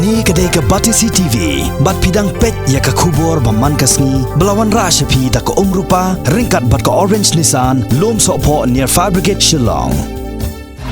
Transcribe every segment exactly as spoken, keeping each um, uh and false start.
Kane ka dei ka Batesi T V, bad phi dang peit ïa ka khubor ba man ka sngi, ba la wanrah sha phi da ka Umrupa, ryngkat bad ka Orange Nissan, Lumsohphoh near Fire Brigade Shillong.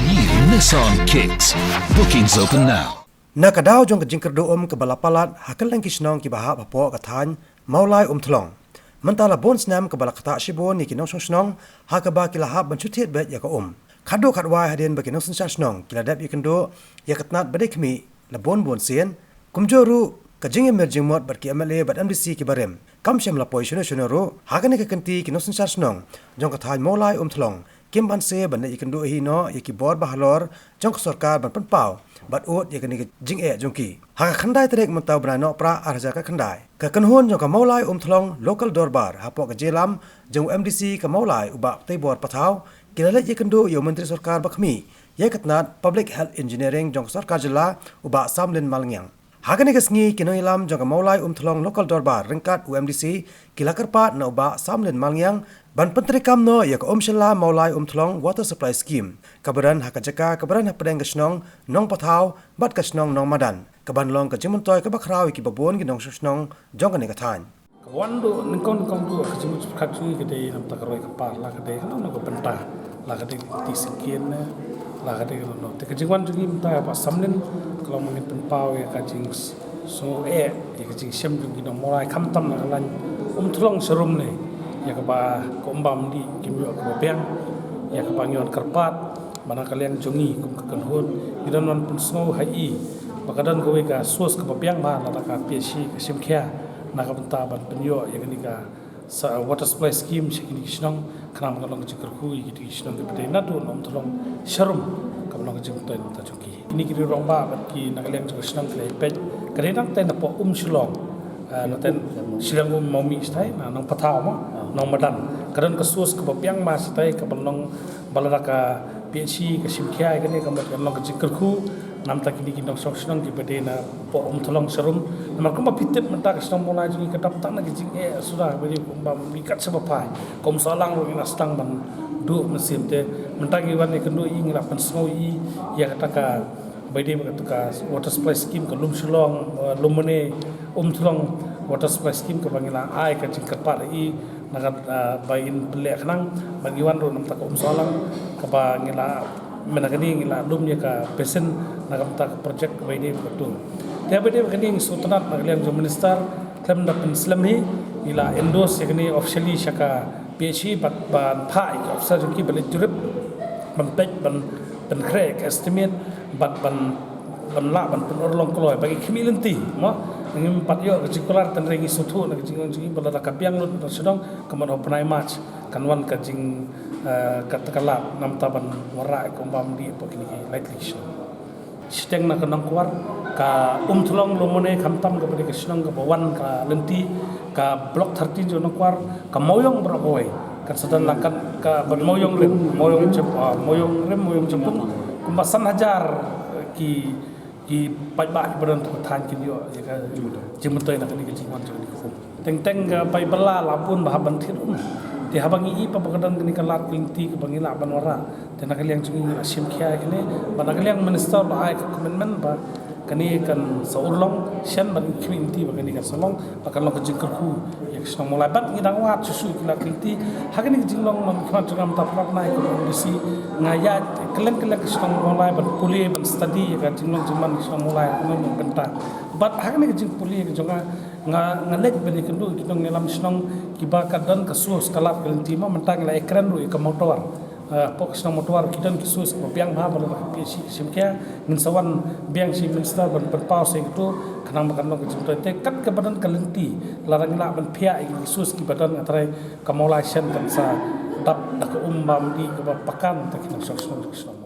New Nissan Kicks. Bookings open now. Na ka daw jong ka jingkyrduh um kaba la palat ha kylleng ki shnong kiba hap hapoh ka thaiñ Mawlai Umthlong, mynta la bun snem kaba la ktah shibun ïa ki nongshong shnong ha kaba ki la hap ban shu thied beit ïa ka um. Khatduh khatwai hadien ba ki nongsynshar shnong ki la dep ïakynduh ïa ka tnat ba dei khmih la bun bun sien, kumjuh ruh ka jingïamir jingmut bad ki M L A bad M D C kiba rim kam shym la poi shano shano ruh. Ha kane ka kynti ki nongsynshar shnong jong ka thaiñ Mawlai Umthlong kim banse ban leit ïakynduh hi noh ïa ki bor ba halor jong ka sorkar ban pynpaw bad ud ïa kane ka jingeh jong ki. Ha ka khyndai tarik mynta u bnai Nohprah ar hajar khatkhyndai, ka kynhun jong ka Mawlai Umthlong Local Dorbar hapoh ka jingïalam jong u M D C ka Mawlai u Bah Teibor Pathaw, ki la leit ïakynduh ïa u Myntri Sorkar ba khmih ïa ka tnat Public Health Engineering jong ka Sorkar Jylla u Bah Samlin Malngiang. Ha kane ka sngi ki nongïalam jong ka Mawlai Umthlong Local Dorbar ryngkat u M D C ki la kyrpad na u Bah Samlin Malngiang ban pyntreikam noh ïa ka Umshylla Mawlai Umthlong Water Supply Scheme, kaba don ha ka jaka kaba don hapdeng ka shnong Nongpathaw bad ka shnong Nongmadan, kaban long ka jingmyntoi kaba khraw ïa kiba bun ki nongshong shnong jong kane ka thaiñ. Ka wan duh nyngkong nyngkong duh ka jingmut jingpyrkhat jong ngi ka dei namar ka roi ka par, la ka dei kano kano ka bynta, la ka dei ka kti syngkien ne, la ka dei kano kano. Te ka jingwan jong ngi mynta ïa Bah Samlin ka long ba ngin pynpaw ïa ka jingsngew eh, ïa ka jingshem jong ki nong Mawlai khamtam na ka lain Umthlong sharum ne, ïa kaba ka um bam dih kim ïoh kaba biang, ïa kaba ngi wan kyrpad ba na ka liang jong ngi kum ka kynhun ngi don ban pynsngew ha i ba ka don kawei ka source kaba biang bha, lada ka P H E ka shim khia na ka bynta ban pynïoh ïa kane ka sa water supply scheme sha kine ki shnong, khnang ba ka long ka jingkyrkhu ïa kine ki shnong kiba dei naduh na Umthlong sharum, kaba long ka jingmyntoi na ka bynta jong ki. Kine ki riew rangbah bad ki na ka liang jong ka shnong ki la ïapeit, ka dei nangtai napoh Um Shillong, eh, nangtai Shillong Um Mawmih shatai, na Nongpathaw mo, Nongmadan. Ka don ka source kaba biang bha shatai, kaba long ba lada ka P H E ka shim khia ïa kane, ka mut kan long ka jingkyrkhu na ka bynta kine ki nongshong shnong kiba dei napoh Umthlong sharum. Namar kumba phi tip mynta ka shnong Mawlai jong ngi ka dap tang na ka jingeh suda kaba dei kumba ngi kat shaba phai. Ka Umsohlang ruh ngi la sdang ban duh mynsiem, te mynta ngi wan ïakynduh i, ngi la pynsngew i ïa kata ka ba dei ba kata ka water supply scheme ka Lumshillong, eh, Lummane Umthlong water supply scheme kaba ngi la ai ka jingkyrpad i na ka, eh, ba in pynleh khnang ba ngi wan ruh na ka bynta ka Umsohlang kaba ngi la mynta kane ngi la lum ïa ka basin na ka bynta ka project kaba dei ba katu. Te ba dei ba kane ngi sngewtynnat na ka liang jong minister khlem da pynslem hi, ngi la endorse ïa kane officially sha ka P H E bad ban phah ïa ki officer jong ki ban leit jurip, ban peit, ban pynkhreh ïa ka estimate bad ban, ban lah ban pynurlong kloi ba ngi khmih lynti mo. Ngim pat ïoh ka jingkular, tang ngi sngewthuh na ka jinglong jong ngi ba lada ka biang lut na shnong, ka mut ha u bnai March kan wan ka jing, eh, kata ka lad na ka bynta ban wanrah ïa ka um bam dih hapoh kine ki lai tylli ki shnong. Shiteng na ka Nongkwar, ka Umthlong Lummane khamtam kaba dei ka shnong kaba wan ka lynti, ka Block thirteen jong Nongkwar, ka Mawiong baroh kawei. Kan sa don la kan ka ban Mawiong Rim, Mawiong Jep-, ah, Mawiong Rim, Mawiong Jepung. Kumba san hajar ki, ki paidbah kiba don ha ka thaiñ kin ïoh ïa ka jingmyntoi na kane ka jingwan jong kane ka um. Teng teng ka bai bylla la bun ba hap ban thied um. Te haba ngi i pat ba ka don kane ka lad ka lynti kaba ngi lah ban wanrah, te na ka liang jong ngi ngi la shim khia ïa kane, bad na ka liang minister la ai ka commitment ba kane kan sa urlong shen, bad ngi khmih lynti ba kane kan sa long, ba kan long ka jingkyrkhu ïa ka shnong Mawlai. Bad ngi dang wad shuh shuh ïa ki lad ki lynti ha kane ka jinglong, namar khmat jong nga mynta paralok nai kum u M D C, nga ïaid kylleng kylleng ka shnong Mawlai ban pule, ban study ïa ka jinglong jingman ka shnong Mawlai ha kano kano ka bynta. Bad ha kane ka jingpule ka jong nga, nga, nga leit ban ïakynduh ïa ki nongïalam shnong kiba ka don ka source ka lad ka lynti mo. Mynta ngi la ïakren ruh ïa ka Mawtawar. Eh, hapoh ka shnong Mawtawar ki don ki source kiba biang bha, ba lada ka P H E ka shim khia, ngin sa wan biang sha i minister ban pynpaw sha i kito, khnang ba kan long ka jingmyntoi. Te kat kaba don ka lynti, lada ngi lah ban phiah ïa ki source kiba don, nga tharai ka Mawlai shen kan sa dap da ka um bam dih kaba pakan, te ki nongshong shnong, ki shnong.